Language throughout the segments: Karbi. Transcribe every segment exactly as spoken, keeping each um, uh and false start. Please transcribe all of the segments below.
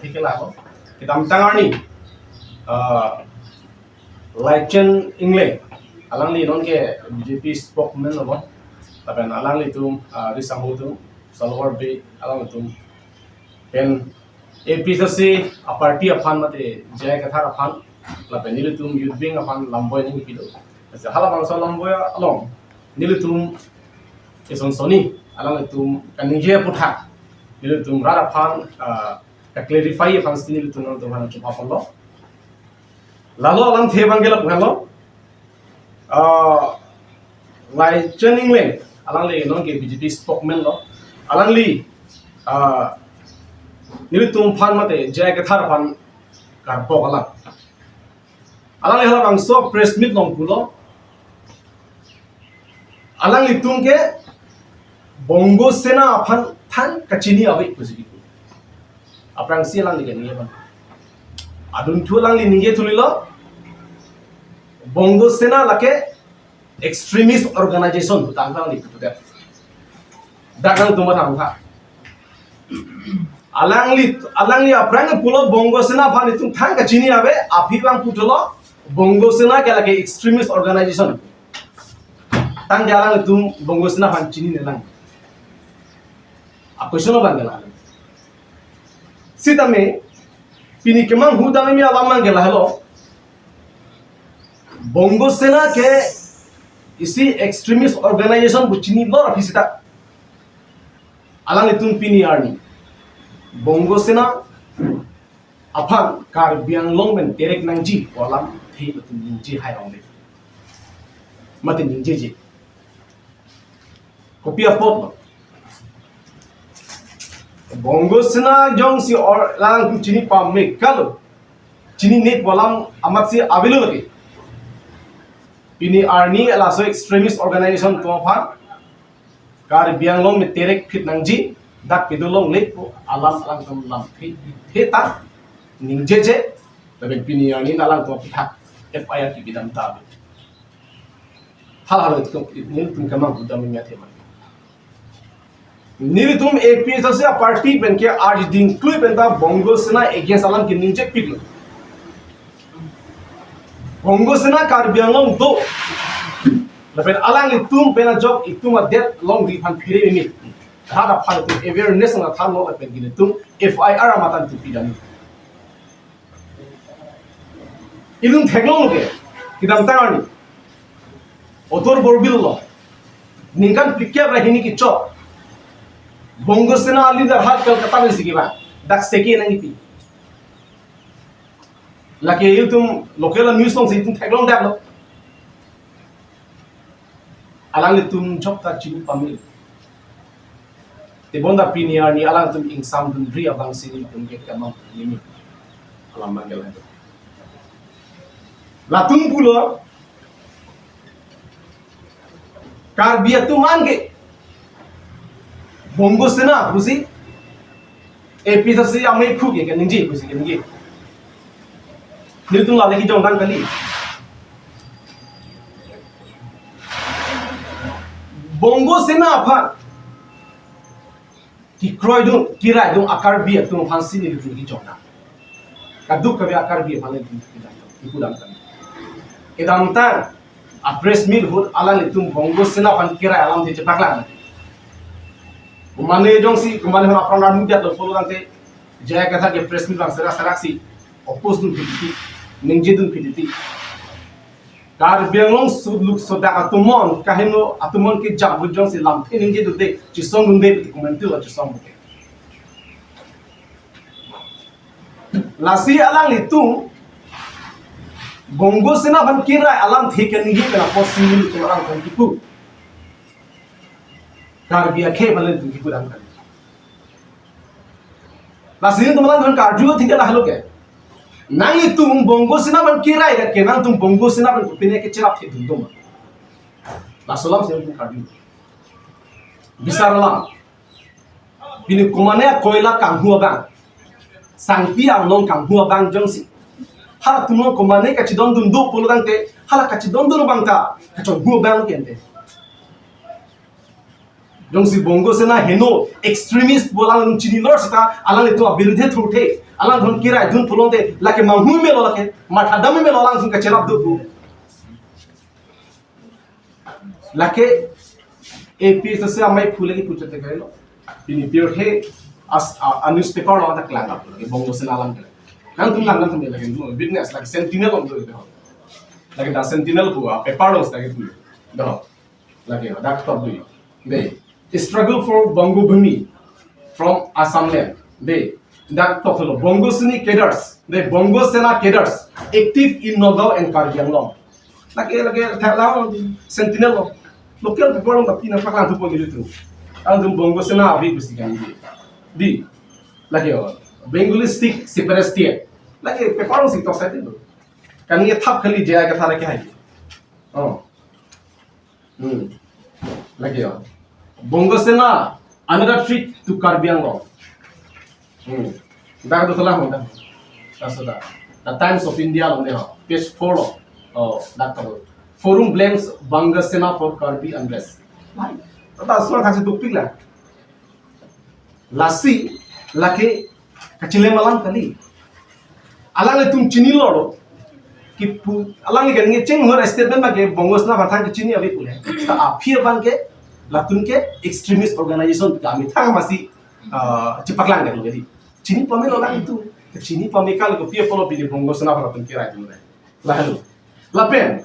Thik ke lalo. Kedamtang arni, ah, Laichan Engleng, alangli non ke B J P spokesman lo, lapen alanglitum, ah, risang atum, Salwar Bey, alanglitum pen A P H L C a party aphan mate J I Kathar aphan, lapen nelitum youth wing aphan lamboi nangkipi do. Hala bangso lamboi along nelitum eson sonni alanglitum kaningje aputhak nelitum rat aphan, ah, ka-clarify aphan si nelitum nangtum aphan chuma ponlo. Lalo alamthe abang ke lapu henlo. Ah, Laichan Engleng, alangli non ke B J P spokesman lo. Alangli, ah, nelitum aphan mate J I Kathar aphan karbok alam. Alangli hala bangso press meet along pulo. Alanglitum ke Bongo Sena aphan than kachini ave pusi kipu. Aphrangsi alangli ke ningje abang. Adunthu alangli ningje thulilo. Bongo Sena lake extremist organization putang alangli pudet. Dak nangtum mathang tha. Alangli, alangli aphrang pulo Bongo Sena aphan itum than kachini ave, aphi abang puthotlo, Bongo Sena ke lake extremist organization. Tangte alanglitum Bongo Sena aphan chinine lang. A question abang ke la. Sitame, pini kemanghu damji alam abang ke lahelo. Bongo Sena ke isi extremist organization pu chinilo aphi seta, alanglitum pini arni Bongo Sena aphan Karbi Anglong pen terek nangji pu alamthe latum ningje hai rong de. Mate ningjeje. Kopi apotlo? Bongo Sena jongsi or lang chini pame kalo, chinine pu alam amatsi avelo lake. Pini arni laso extremist organization atum aphan Karbi Anglong pen terek phit nangji, dak kedo longle pu alam alangtum lamthe, the ta ningjeje, lapen pini arni alangtum aphuthak F I R kepidam ta ave. Hal hal itu, nelitum kemanghu damji athema. Nelitum A P H L C a party pen ke arjiding klui penta Bongo Sena against alam keningje piklo. Bongo Sena Karbi Anglong do. Lapen alanglitum pen ajok itum adet longri aphan phere mimi. Rat aphan itum awareness nangthanlo lapen nelitum F I R amatan itum pidam. Itum theklonglo ke, kedamtang arni Atur Borbil lo, ningkan phlikep ra hini kechok, Bongo Sena a leader hat Kolkata pensi kevang, dak seke nangkipi. Lake itum local news alongsi itum theklong daklo. Alanglitum jokta chini pamil. Tebonta pini arni alangtum ingsamdunri abangsi nelitum ke kemang nimi. Alam abang ke lahelo. Latum pulo Karbi atum an ke Bongo Sena pusi A P H L C amei phu ke keningje pusi keningje. Nelitum lale kejongdam kali. Bongo Sena aphan kekroidun, keraidun a-Karbi atum aphansi nelitum kejongdam. Kadokave a-Karbi aphan nelitum kepudam, kepudam kali. Kedamtang a-press meet ahut alanglitum Bongo Sena aphan kerai alamthe chepaklang. Komane jongsi, komane aphan apran mudiat lo pulo tangte, J I Kathar ke press meet abang serak seraksi oppose dunphi titi, ningjedunphi titi. Karbi Anglong suluk sodak atum an, kaheno atum an kejak bujong si lamthe ningjedunde, chesongdunde, piti komantu chesong. Lasi alanglitum Bongo Sena aphan kerai alamthe keningje pen apotsi nelitum alangtum kipu. Karbi akhei aphan nelitum kepudam kali. Lasi nelitum alangtum karju thik lahelo ke. Nanglitum Bongo Sena aphan kerai ke nangtum Bongo Sena aphan kopine kecherap thekdun doma. Laso alamsi nelitum karju. Bisar alam. Pini komane koila kanghu abang, sangpi anglong kanghu abang jongsi halatum along komane kachedondun do pulo tangte, hala kachedondun abang ta kachonghu abang ke ante. Jongsi Bongo Sena heno extremist pu alanglitum chinilo seta, alanglitum abirudhe thurthe, alanglitum kiraidun pulote, lake manghu melo, lake mathadam melo, alanglitum kacherap do. Lake A P H L C amei phule ki puchot te kailo. Pini pirthe as a, a newspaper lo ta klang up. Lake Bongo Sena alam ke. Nangtum lang nangtum lake witness lake Sentinel lo do. Lake The Sentinel pu a paper lo lake pu. Do. Lake dak top do. Dei. Struggle for Bongo Bhumi from Assam land. Dei. Dak top lo Bongo Sena cadres. Dei. Bongo Sena cadres active in Nagaon and Karbi Anglong. Lake lake thak la Sentinel lo. Local paper lo tapi na paklang thupo gitu. Alanglitum Bongo Sena abi besi kan di. Di. Lake o. Bengali Sikh separatist. Lake paper lo si tok sa itu. Kan ye thap kali J I Kathar ke hai. Oh. Hmm. Lake o. Bongo Sena, another threat to Karbi Anglong. Hmm. Dak do telah mo dak. Dak sudah. The Times of India lo ne ho. Page four lo. Oh, dak to. Forum blames Bongo Sena for Karbi unrest. Hai. Tata surat hasil topik la. Lasi, lake kachilem alam kali. Alanglitum chinilo lo. Kipu, alangli kan nge cheng hor statement bang ke Bongo Sena aphan thang kechini ave pule. Ta aphi abang ke, latum ke extremist organization kami thang masi, ah, chepaklang dek lo jadi. Chini pame lo alanglitum. Chini pame kali kopi apolo pini Bongo Sena aphan latum kiraidun le. Lalu. Lapen.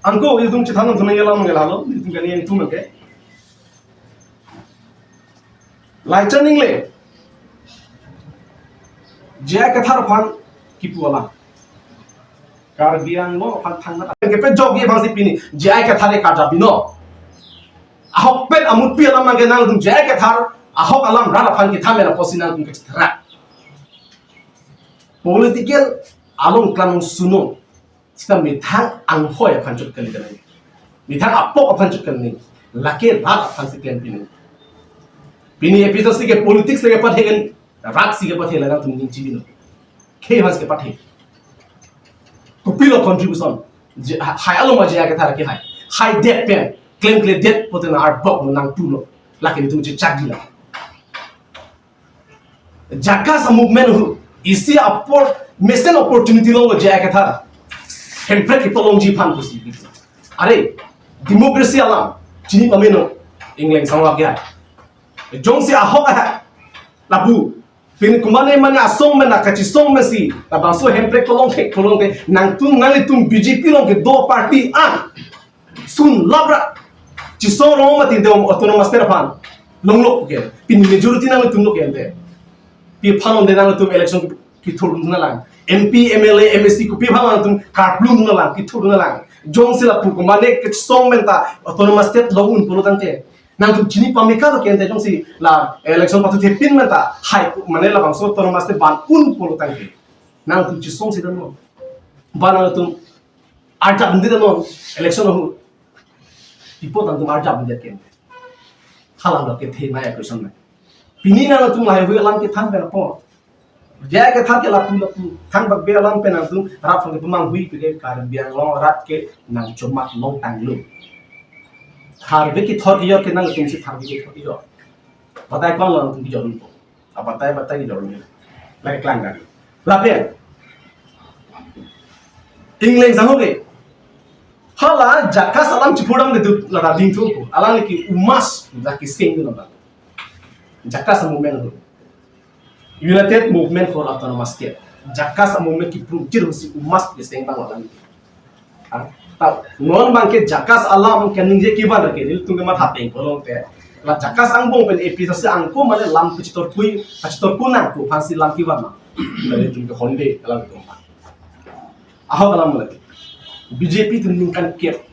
Anke ilitum chethan nangtum nangkelang nangkelang lo, ilitum kan yang tum ke. Laichan ingle. J I Kathar aphan kipu alam. Karbi Anglong aphan thang na. Kepejok ye bangsi pini. J I Kathar e kaja bino. Ahok pen amut pi alam nangke nangtum J I Kathar. Ahok alam rat aphan kithan mena posi nangtum kechethrak. Political along klam suno. Sita methang anghoi aphan chot kali kanai. Methang apok aphan chot kali. Lake rat aphan si klem pini. Pini A P H L C ke politics lake pathe kali. Rat si ke pathe la nangtum ning chibino. Khei aphan si ke pathe. Kopilo contribution. Je, ha-, hai aloma J I Kathar ke hai. Hai det pen. Klem kle det pote na arbok mo nangpulo. Lake nelitum chechak dila. Jakas a movement hu isi apor mesen opportunity lo J I Kathar. Hemprek kitolongji aphan pusi. Are, democracy alam chini pameno ingleng sangwak ya. Jongsi ahok ah lapu pini kumane mane asong mena kachisong mesi labangso Hemprek tolong thek tolong te nangtum nanglitum B J P along kedo party an. Sun labra. Chisong rong mati de autonomous state aphan. Longlok ke. Pini majority nangtum lo ke ante. Pi aphan de nangtum election kithurdun nanglang. M P, M L A, M A C ko pi aphan nangtum karplun nanglang, kithurdun nanglang. Jongsi lapu ko mane kachisong menta autonomous state long un pulo tangte. Nangtum chini pame kalo ke ante jongsi la election pathu thepin menta. Hai mane labangso autonomous state ban un pulo tangte. Nangtum chisongsi dan mo. Ba nangtum arjap ndi dan mo election ho. Tipo tangtum arjap ndi ke. Halam lo kethe maya question na. Pini nangtum lahai hui alam kethan pen apo. J I Kathar ke lapu lapu. Thangbak be alam pen nangtum rat aphan kepamanghui pe ke Karbi Anglong rat ke nangchomak longtanglo. Tharve kethor kejor ke nangtum si tharve kethor kejor. Batai kon lo nangtum kejor po. Abatai batai kejor ni. Lake klang kan. Lapen. Ingleng sang ho ke. Hala jakas alam chipudam de tu lada ding thu. Alang lake umas lake sing tu nang. Jakas movement tu. United Movement for Autonomous State. Jakas movement kiprumjir husi umas ke sing bang alang. Ah, ta, non bang ke jakas alam ke ningje kivan ke nelitum ke matha peng kolong te. La jakas angbong pen A P H L C angko mane lam kechitor kui, kechitor kunang ko aphan si lam kivan ma. Nelitum ke honde alam ko ma. Ahok alam mane. B J P tu ningkan kep.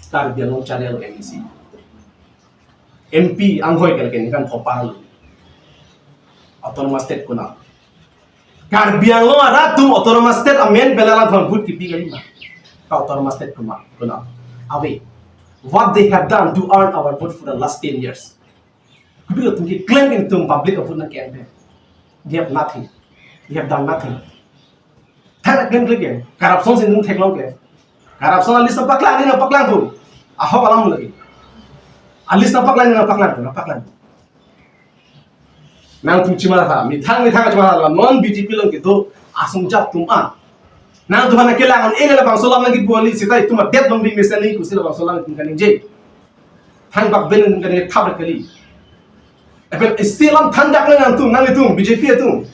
Karbi Anglong charialo M A C. M P anghoi ke ningkan phopar lo. Autonomous State konat. Karbi Anglong arat atum Autonomous State amen pen alangliphan vote kipi kali ma. Ka Autonomous State konat, konat. Ave. What they have done to earn our vote for the last ten years. Kopilo atum keklem ke nelitum public a-vote nang campaign. They have nothing. They have done nothing. Thang klem klem ke. Corruption si nelitum theklong ke. Corruption a-list paklang ni paklang tu. Ahok alam lagi. Alis nangpaklang, nangpaklang, nangpaklang. Nangtum chimar tha, methang methang chimar tha, non B J P along kedo asong jap atum an. Nangtum aphan kelang on ele labangso alam nangkipu kali seta itum adet long bi mesen ni kusi labangso alam itum kaningje. Thangbak pen itum kaningje thap kali. Lapen isi alam thandak nang nangtum, nanglitum, B J P atum.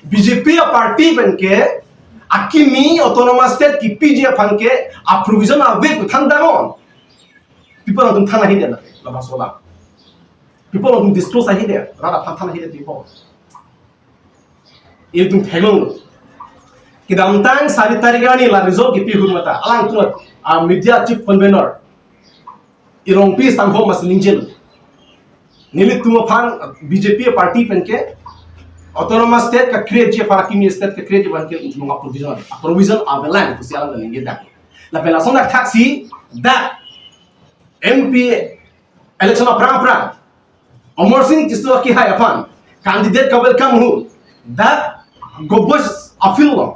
B J P aparty pen ke akimi autonomous state kipiji aphan ke aprovision ave pu thandak on. Pi apot nangtum than ahidet na, labangso alam. Pi apot nangtum disclose ahidet, rat aphan than ahidet pi apot. Itum theklong. Kedamtang sari tarik arni la result kipi ahut mata alangtum, ah, media chief convener Irongpi sangho mas ningjelo. Nelitum aphan B J P party pen ke autonomous state ka-create ji aphan, akimi state ka-create ji aphan ke itum aprovision, aprovision avelang pusi alang ningjedak. Lapen lason dak thaksi dak M P election aphrang aphrang Amarsing Tisso akehai aphan candidate ka-welcome ahut dak Gobos a-field along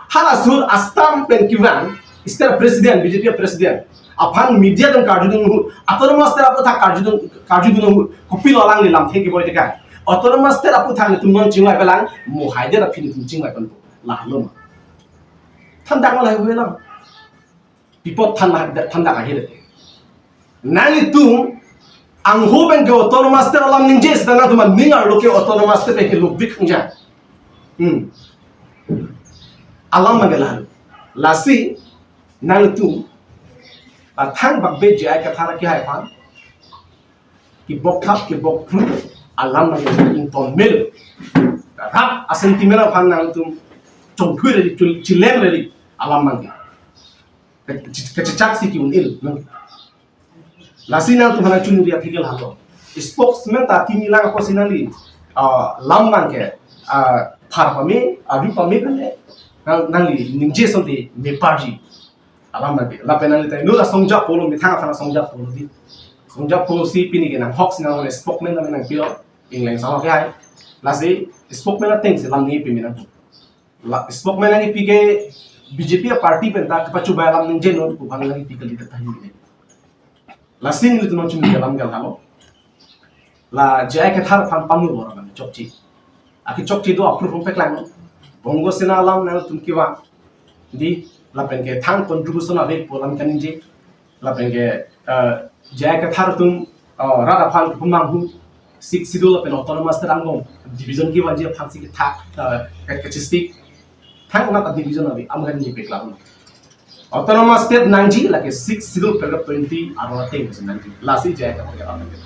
hala sur a-stamp pen kevang state president, B J P president aphan media atum karjudun ahut, autonomous state aputhak karjudun, karjudun ahut kopilo alangli lamthe keboi teka? Autonomous state aputhak nelitum non chingvai pelang, mo haidet aphi nelitum chingvai pen lahelo ma? Thandak ma lahelo ma? Pi apot than, thandak ahidet? Nanglitum angho pen ke autonomous state alam ningje seta nangtum aning arlo ke autonomous state pen ke lukbik nja. Hmm. Alam abang ke lahelo. Lasi nanglitum thangbak be J I Kathar akehai aphan kebok thap kebok phru alam abang ke ington mel. Rap a-sentiment aphan nangtum chongthui redi, chil-, chilem redi alam abang ke. Kachechak si ki-un-il, no? Lasi nangtum aphan chunri aphi ke lahelo. Spokesman ta kimi lang apotsi nangli, ah, alam abang ke, ah, phar pame, adu pame kan le. Nang, nangli ningje ason te meparji. Alam abang ke. Lapen nangli ta inut asong jap pulo, methang aphan asong jap pulo di. Asong jap pulo si pini ke nanghok si nang spokesman nang nangpilo. Ingleng asong akehai. Lasi spokesman ateng si alam nangpi me nang. La spokesman nangpi ke B J P party pen ta kepachobei alam ningjenon pu abang nangpi kali ta tahini. Lasi nelitum chunri alam ke lahelo. La J I Kathar aphan pangno bor alam chokche. Akechokche do approve peklang. Bongo Sena alam nangtum kevang. Di lapen ke thang contribution ave pu alam kaningje. Lapen ke, eh, J I Kathar atum, eh, rat aphan kepamanghu Sixth Schedule lapen autonomous state angbong division kevangji aphan si kethak, eh, ke-, kachistik. Thang anat division ave, alam kaningje peklang. Autonomous state nangji lake Sixth Schedule paragraph twenty arong ateng si nangji. Lasi J I Kathar ke alam ke.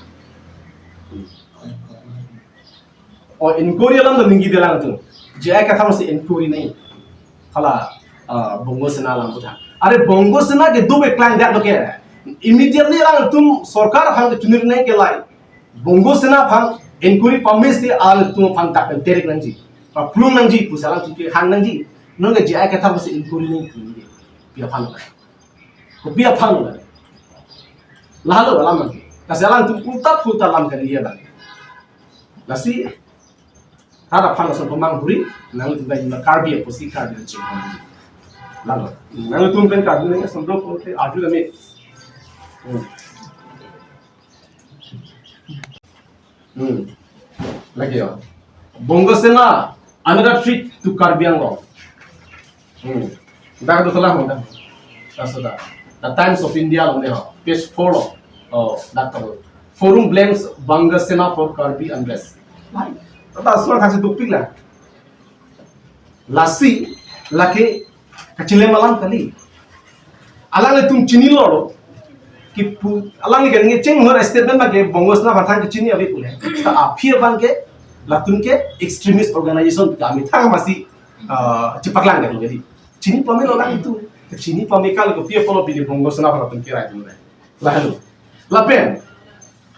O inquiry alam do ningjedelang atum. J I Kathar si inquiry nai. Hala, ah, Bongo Sena alam aputhak. Are Bongo Sena ke do peklang dak do ke. Immediately alangtum sorkar aphan ke chunri nai ke lai. Bongo Sena aphan inquiry pame si alangtum aphan dak pen terek nangji. Paplung nangji, pusi alangtum kehang nangji. Non ke J I Kathar si inquiry nai. Pi aphan. Kopi aphan. Lahelo alam abang ke. Lasi alangtum ulta phulta alam kaningje abang. Lasi rat aphan lason pamang huri, nangtum bai ma Karbi apotsi Karbi nangching. Lahelo. Nangtum pen Karbi nang sondro pote aju kami. Hmm. Hmm. Lagi ya. Bongo Sena, another threat to Karbi Anglong. Hmm. Dak do salah mo dak. Dak sudah. The Times of India along dei ho. Page four lo. Oh, dak tahu. Forum blames Bongo Sena for Karbi unrest. Tata surat kasih topik la. Lasi, lake kachilem alam kali. Alanglitum chinilo lo. Kipu, alangli kan nge cheng hor statement abang ke Bongo Sena aphan thang kechini ave pule. Ta aphi abang ke, latum ke extremist organization kami thang masi, ah, chepaklang kan jadi. Chini pamelo alangtum. Chini pame kali kopi apot lo pini Bongo Sena aphan latum kerai atum le. Lahelo. Lapen.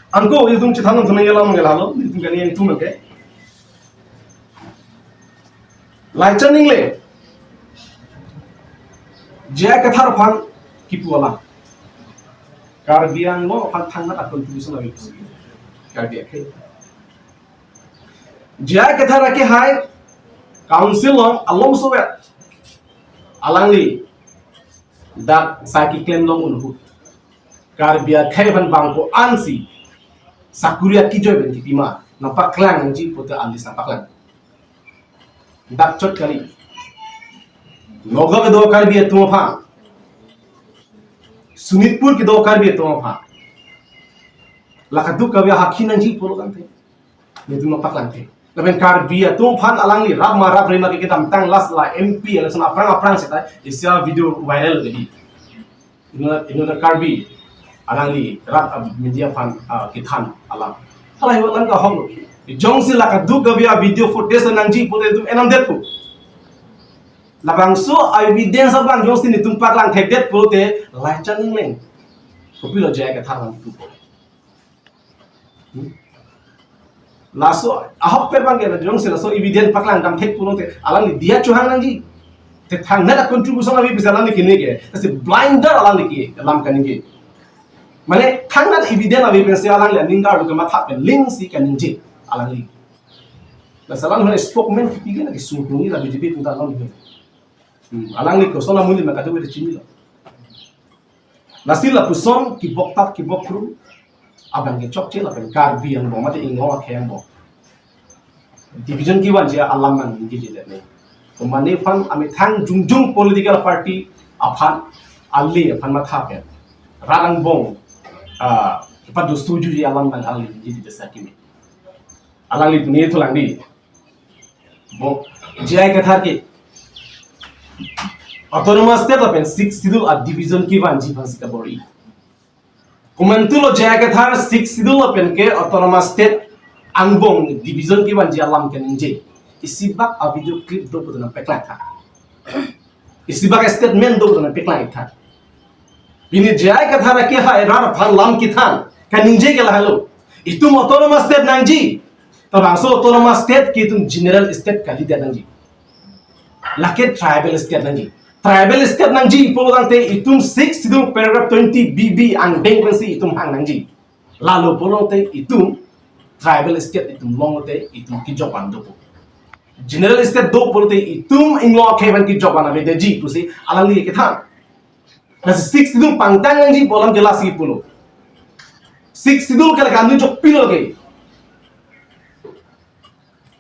Anke itum chethan nang thunai alam ke lahelo, itum kani itum ke. Laichan ingle. J I Kathar aphan kipu alam. Karbi Anglong aphan thang anat contribution ave pusi. Karbi akhei. J I Kathar akehai council along alom sovet. Alangli dak sai keklem long un ahut. Karbi akhei aphan bangko ansi Sakuri akejoi pen kipima. Nangpaklang nangji pulote a-list nangpaklang. Dak chot kali. Nagaon kedo Karbi atum aphan, Sonitpur kedo Karbi atum aphan, la kadokave ahakhi nangji pulo tangte, netum nangpaklang te. Lapen Karbi atum aphan alangli rap ma rap rema ke kedamtang last la M P election aphrang aphrang seta isi a-video viral kali. Inut, inut Karbi alangli rat a-, media aphan, ah, kethan alam. Halahei alam ke ahok lo. Jongsi la kadokave a-video footage nangji pulote netum enam det pu. Labangso evidence abang jongsi netum paklang thekdet pulote lahai chan ingleng. Kopilo J I Kathar nangpu pu. Hmm? Laso ahok pen abang ke jongsi laso evidence paklang dam thek pulote alangli diya chohang nangji. Te thangnat a-contribution ave pusi alangli kini ke. Lasi blinder alangli ke alam kaningje. Mane thangnat evidence ave pensi alangli aning kardu kematha pen lingsi kaningje alangli. Lasi alangli spokesman kipi ke na kisung kungi la B J P atum ta alangli. Hmm, alangli koson amonit ma kadokave chinilo. Lasi lapuson kibok tap kibok kru abang ke chokche lapen Karbi angbong mate inglong akhei angbong division kevanji alam nangji jedet ne. Komane aphan amethang jongjong political party aphan, ale aphan matha pen rat angbong, ah, kepado sujuji alam nang ale nangji jedet sakimi. Alangli pune thulang di. Bo, J I Kathar ke Autonomous State lapen Sixth Schedule a-division kevanji aphansi kabor-i. Komantulo J I Kathar Sixth Schedule lapen ke Autonomous State angbong division kevanji alam kaningje. Isibak a-video clip do pulote nangpaklang tha. Isibak statement do pulote nangpaklang tha. Pini J I Kathar akehai rat aphan lam kethan kaningje ke lahelo. Itum Autonomous State nangji. Labangso Autonomous State ke itum General State kalidet nangji. Lake Tribal State nangji. Tribal State nangji pulo tangte itum Sixth Schedule paragraph twenty B B angdeng pensi itum hang nangji. Lalo pulote itum Tribal State itum longte itum kejok van dopo. General State do pulote itum inglong akhei aphan kejok van avedetji pusi alangli kethan. Lasi Sixth Schedule pangtang nangji pu alam ke lasi pulo. Sixth Schedule ke lake anu jok pilo ke.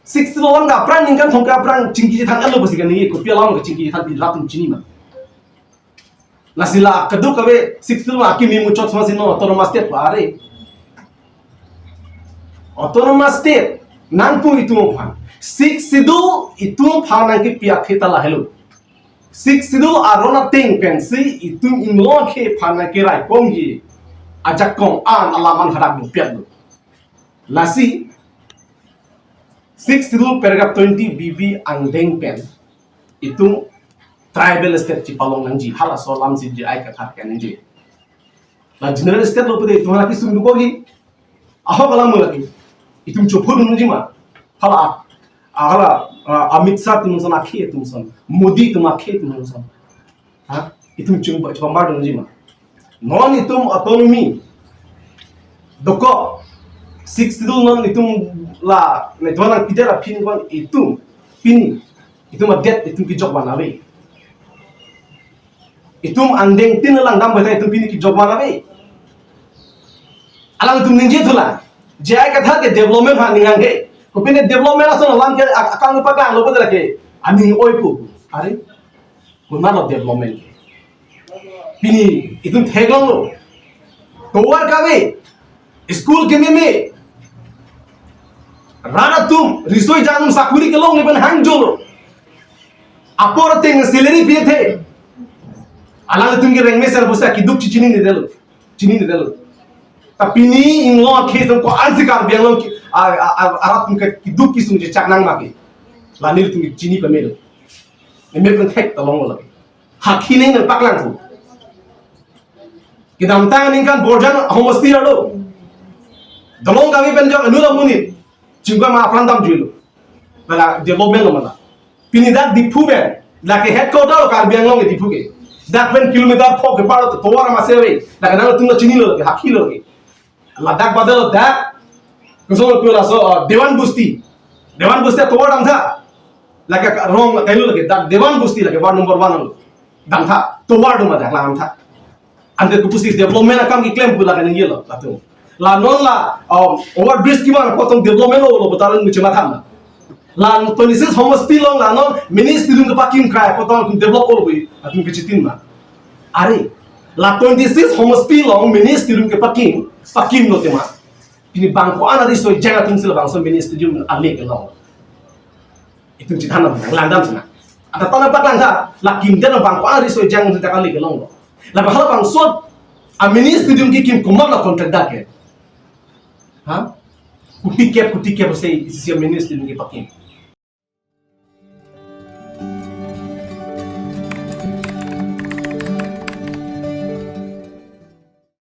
Sixth Schedule alam ke aphrang ningkan thomkep aphrang chingki chethan alo pusi kaningje, kopi alam ke chingki chethan pi rat atum chini ma. Lasi la kadokave Sixth Schedule akimi muchot sma si non Autonomous State pa are. Autonomous State nangpu itum aphan. Sixth Schedule itum aphan nangkepi akhei ta lahelo. Sixth Schedule aron ateng pensi itum inglong akhei aphan nangkeraikomji ajakong an alam an hadak dopiklo. Lasi Sixth Schedule paragraph twenty B B angdeng pen itum Tribal State chipalong nangji, halaso alamsi J I Kathar kaningje. La General State lo pulote itum hala kesung dokokji. Ahok alam lake. Itum chopho dun nangji ma. Hala, hala, ah, Amit Shah atum ason, akhei atum ason, Modi atum akhei atum ason. Ha? Itum chingba chingba dun nangji ma. Non itum autonomy dokok, Sixth Schedule non itum la, na itum nangpidet aphi ningkan itum pini itum adet itum kejok van ave. Itum angdeng tin langdam beta itum pini kejok van ave. Alangtum ningje thulang. J I Kathar ke development ha ninghang ke. Kopine development ason alam ke ak-, akang pakanglo pulote lake aning oi pu. Are? Konatlo development ke? Pini itum theklonglo. Tovar kave, school kememe, rat atum, riso-ejang atum sakuri kelongle pen hangjolo. Apor ateng salary pithe. Alanglitum ke rengme ser busa keduk chichinine detlo. Chinine detlo. Ta pini inglong akhei atum ko-ansi Karbi Anglong ke, a, a, a, arat atum ke keduk kesung chechak nang ma ke. La nelitum chini pamelo. Meme pen thek ta longlo lake. Hakhi neng nangpaklangpo. Kedamtang aningkan Borjan homosti arlo. Dolong kami pen jok anu la monit. Chingkoi ma apran damjuilo. Mala development lo mala. Pini dak Diphu pen. Lake headquarter lo Karbi Anglong ke Diphu ke. Dak pen kilometer phok kepar lo tovar masi ave. Dak nangtum lo chinilo ke, hakhilo ke. Ladak badal dak. Kosonlo pu laso, uh, Dewan Busti. Dewan Busti tovar damtha. Lake rong kailo lake dak Dewan Busti lake ward number one lo. Damtha. Tovar doma dak la damtha. Ante kopusi development akam keklem pu lake ningjelo latum. La non la, um, overbridge kevan apot tong development lo lo puta alanglitum chemathama. La twenty-six homosti along la non mini stadium kepakim krai apot tong develop lo pu atum kechitin ma. Are, la twenty-six homosti along mini stadium kepakim, pakimlo tema. Pini bang ko-an ariso ejang atumsi labangso mini stadium ale kelong. Itum chethan nang langdam sina. Ata tana pak langdam, la kimdet bang ko-an ariso ejang atumsi ta ale kelonglo. Labang halabangso a mini stadium kekim komat la contractor ke. Ha? Kuti kep, kuti kep se isi mini stadium kepakim.